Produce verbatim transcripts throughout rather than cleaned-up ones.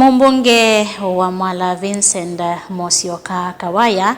Mũmbunge wa Mwala Vincent Musyoka Kawaya,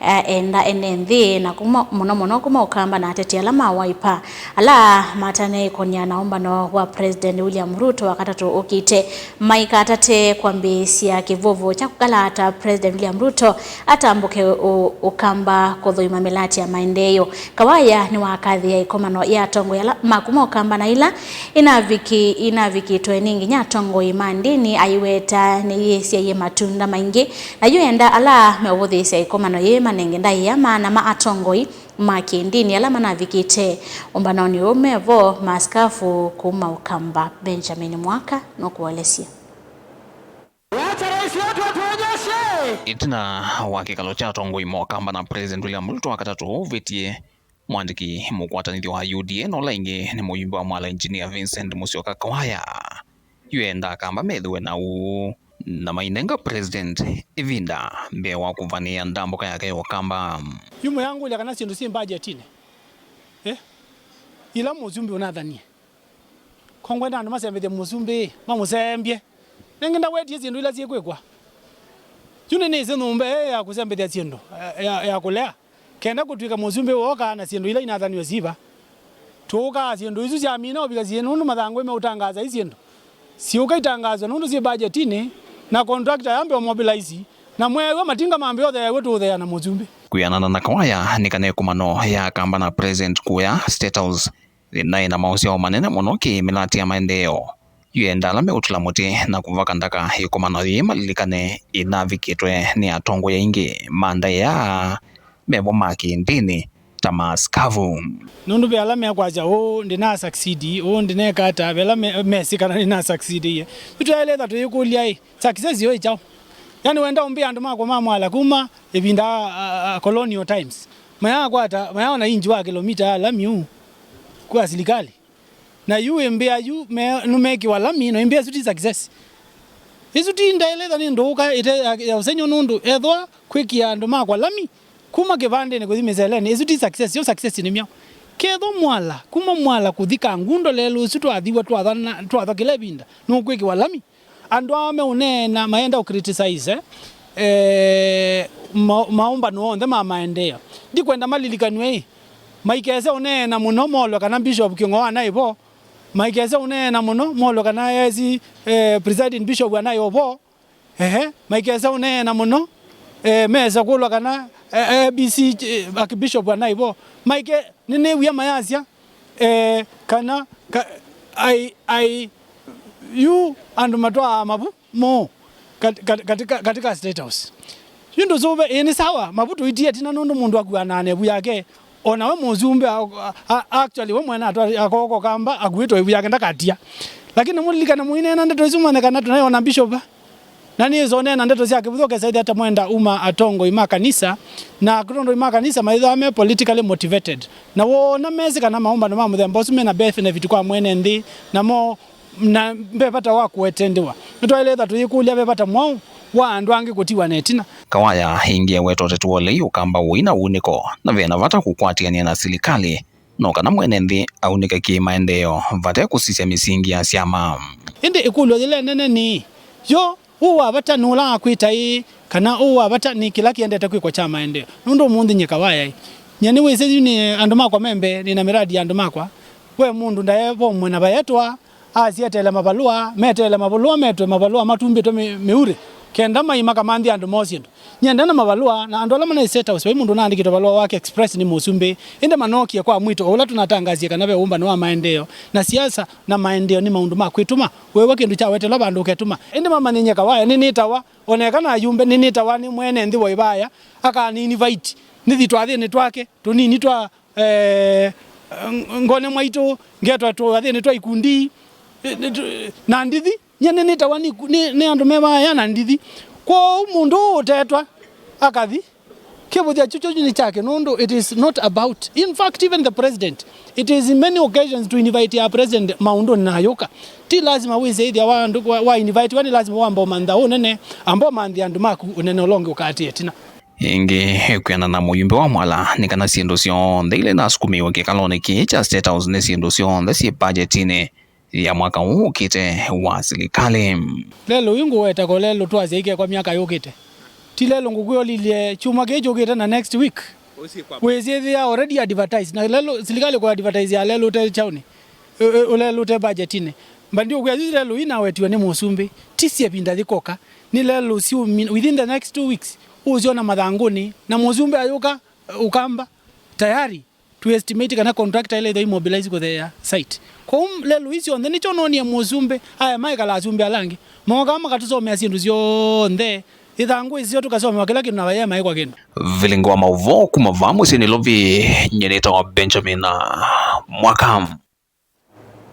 eh, enda ene nthĩ na kuma, mũno mũno kuma Ũkamba na ateti ala ma Wiper, ala matanĩe ĩkonia na ũmbano wa President William Ruto Wakatatũ ũkĩte, maikatate kwambĩĩsya kĩvuvu kya kũkalaata President William Ruto atambũke ũ-, Ũkamba kũthũima mĩlatĩ ya maendeeo. Kawaya nĩwakathĩĩa ĩkomano ya atongoi ala ma kuma Ũkamba na ila inaviki-, inavikĩtwe nĩ nginya atongoi ma ndini, aiweta nĩyĩsyaie matunda maingĩ, na yu enda ala meũvũthĩĩsya ĩkomano yĩĩ manenge ndaĩa maana ma atongoi ma kĩndini ala manavikĩte ũmbanonĩ ũũ mevo, maaskafu kuma Ũkamba. Benjamin Mwaka nũkũelesya. Wacha rais wetu atuonyeshe. Ĩtina wa kĩkalo kya atongoi ma Ũkamba na President William Ruto Wakatatũ ũvĩtie, mwandĩki mũkwatanĩthyo wa U D A na ũla ĩngĩ nĩ mũyumbe wa Mwala Engineer Vincent Musyoka Kawaya, yu enda Akamba methĩwe na ũũ na mainenga President ĩvinda mbee wa kũvanĩĩa ndambũka yake ya Ũkamba. Yu mũyangũlya kana syĩndũ syĩ mbajetinĩ, eh? Ila mũsumbĩ ũnathanie. Ko ngwenda andũ masembethye mũsumbĩ, mamũsembye. Nĩngĩ ndawetie syĩndũ ila syĩkwĩkwa. Yu nĩnĩsĩ nyũmba ĩĩ ya kũsembethya syĩndũ, ya, ya, ya kũlea. Kenda kũtw'ĩka mũsumbĩ wookaa na syĩndũ ila inathaniwe siva. Tũũkaa syĩndũ isu syamina ũvika syĩ nũndũ mathangũ meũtangaasa i syĩndũ. Siũka itangaaswa nũndũ syĩ mbajetinĩ, na contractor yambe ũmobilize, na mweew'a matinga mambe ũtheew'e tũũtheea na mũsumbĩ. Kwĩanana na Kawaya, nĩ kana ĩkomano ya Akamba na President kũya State House yĩnaĩ na maũsyao manene mũno kĩ mĩlatĩ ya maendeeo. Yu enda ala meũtũla mũtĩ na kũvaka ndaka ĩkomano yĩĩ malilikane ĩnavikĩtwe nĩ atongoi aingĩ ma ndaĩa mevo ma kĩndĩnĩ ta maaskavu. Nũndũ ve ala mekwasya, "Ũũ ndĩna succeed, ũũ ndĩneka ata," ve ala me-, mesĩ kana nĩna succeed ĩĩ. Yu twaĩle ĩtha tũyĩkũlya ĩ, success yo ĩ kyaũ? Yani wenda ũmbĩa andũ makwa ma Mwala kuma ĩvinda a, a, a colonial times, mayakwata, mayaona inji wa kilomita ya lami ũũ kwa silikali. Na yu ĩmbĩa yu me-, nũmekĩwa lami, no ĩmbĩa ĩsu ti success. Ĩsu ti ndaĩle ĩtha nĩ ndũũka ĩte ya, ya ũsengy'o nũndũ ethwa kwĩkĩa andũ makwa lami kuma kĩvandĩnĩ kũthi mĩseleni, ĩsu ti success, yo success nĩ myaũ? Kethwa Mwala, kuma Mwala kũthi Kangundo lelũ ũsu twathiwa twathana, twatha kĩla ĩvinda, nũkwĩkĩwa lami. Andũ aa meũneena mayenda ũ criticize, eh, ma-, maũmbano onthe ma maendeeo. Ndikwenda malilikanw'e ĩ, maikese ũneena mũno molwe kana Bishop Kĩng'oa anaĩ vo, maikese ũneena mũno molwe kana esi, eh, Presiding Bishop anaĩ o vo, ehe, maikese ũneena mũno, eh, mese kũlwa kana, eh, A B C, eh, Archbishop anaĩ vo, maike, nĩnĩw'ie mayasya, eh, kana ka, ai, ai, yu andũ matwaa mavu moo kat-, kat-, katika, katika State House. Yu ndũsũve, ĩĩ nĩ sawa, mavu tũitie ĩtina nũndũ mũndũ akuanaa na ĩvu yake, o nawe mũsumbĩ a, a, a, actually we mwene atwa-, akooko kamba akuĩtwe ĩvu yake ndakatia. Lakini mũlilikane mũineena ndeto isu mwene kana tũnaiona bishop. Na nĩsonee na ndeto sya kĩvũthũ ũkesa ĩthĩa ta mwenda uma atongoi ma kanisa, na atongoi ma kanisa maĩthĩawa me politically motivated, na woona mesĩ kana maũmbano ma mũthemba ũsu mena benefit kwa mwene nthĩ, namo na ve vata wa kũetendewa. Nĩtwaĩle ĩtha tũyĩkũlya ve vata mwaũ wa andũ angĩ kũtiwa na ĩtina. Kawaya ĩngĩ eweta ũteti wa ũlei Ũkamba ũi na unĩko, na vena vata kũkwatĩanĩa na silikalĩ no kana mwene nthĩ aunĩke kĩ-maendeeo vate kũsisya mĩsingi ya syama. Ĩndĩ ĩkũlyo yĩla ĩnene nĩ, yo, ũũ wa vata nĩ ũla wakwĩta ĩĩ, kana ũũ wa vata nĩ kĩla kĩendete kwĩkwa kya maendeeo? Nũndũ ũmũnthĩ nyie Kawaya ĩ, nyie nĩwĩsĩ yu nĩ andũ makwa me mbee, nĩ na mĩradi ya andũ makwa. We mũndũ ndaevomwe na vaetwa, asyeteele mavalũa, meteele mavalũa, metwe mavalũa matumbĩtwe mĩ-, mĩurĩ, kenda mai makamanthĩa andũ moo syĩndũ. Nyie ndena mavalũa, na andũ ala manaĩ State House, vai mũndũ ũnaandĩkĩtwe valũa wake express nĩ mũsumbĩ, ĩndĩ manookie kwa mwito o ũla tũnatangasie kana ve ũmbano wa maendeeo, na siasa na maendeeo nĩ maũndũ ma kwĩtũma. Weew'a kĩndũ kyawetelwa vandũ ũketũma. Ĩndĩ mamanye nyie Kawaya nĩnĩtawa, o na eka na ayumbe, nĩnĩtawa nĩ mwene nthĩ wa Ĩvaya, akaninvite nĩthi twathĩnĩ twake tũnini twa, eh, ngone mwaitũ, ngetwa tũathĩnĩ twa ikundi, eh, nĩ tũ-, na ndithi. Nyie nĩnĩtawa nĩ, nĩ, nĩ andũ me vaya na ndithi. Kwoou mũndũ ũũ ũtetwa akathi, kĩvũthya kyu kyu nĩ kyake, nũndũ it is not about, in fact, even the president, it is in many occasions to invite ya president maũndũnĩ na ayũka. Ti lazima wĩse ĩthĩa wa andũ wa, wa invite wa, nĩ lazima wamba ũmantha ũnene, amba ũmanthĩa andũ maku ũnene ũla ũngĩ ũkaatĩe ĩtina. Ĩngĩ, kwĩanana na mũyumbe wa Mwala, nĩ kana syĩndũ syonthe ila inasukumĩiwe kĩkalonĩ kĩĩ kya State House nĩ syĩndũ syonthe syĩ mbajetinĩ. ya mwaka ũũ ũkĩte wa silikalĩ. Lelũ ii ngũweta ko lelũ twasya ikekwa myaka yũkĩte. Ti lelũ ngũkwĩolilye kyumwa kĩĩ kyũkĩte na next week. Wĩsĩthĩa already advertise. Na lelũ, silikalĩ kũ advertise ya lelũ ũte kyaũnĩ. Ũ-, ũ-, ũlelũ ũte budgetinĩ. Mba ndiũkwĩa yu lelũ ii nawetiwe nĩ mũsumbĩ. Ti sya ĩvinda yĩkoka. Nĩ lelũ syũmi-, within the next two weeks. Ũsyona mathangũnĩ. Na mũsumbĩ ayũka, ũkamba. Tayari. Tu estimate kana contractor ĩla ĩthwa imobilize kũtheea site. Kwoou lelũ ii syonthe nĩkyo noonie mũsumbĩ, aya maĩkala asumbĩ ala angĩ. Mookaa makatũsomea syĩndũ syonthe. Ĩthangũ ĩsyo tũkasomewa kĩla kĩndũ na vaya maĩkwa kĩndũ. Vilingi wa maũvoo kuma vaa mũsyĩ Nairobi, nyie nĩtawa Benjamin Mwaka.